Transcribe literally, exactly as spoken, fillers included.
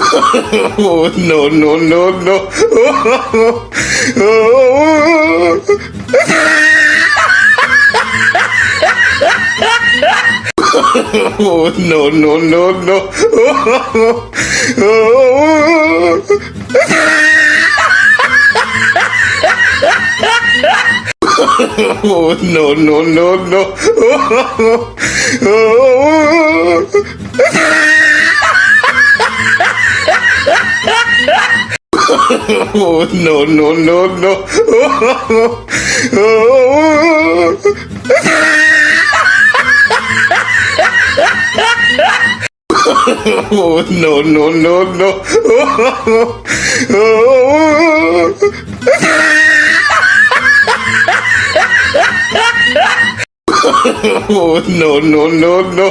Oh, no, no, no, no. Oh, no, no, no, no. Oh, no, no, no, no. Oh, no, no, no, no. Oh, no, no, no, no. Oh, no, no, no, no.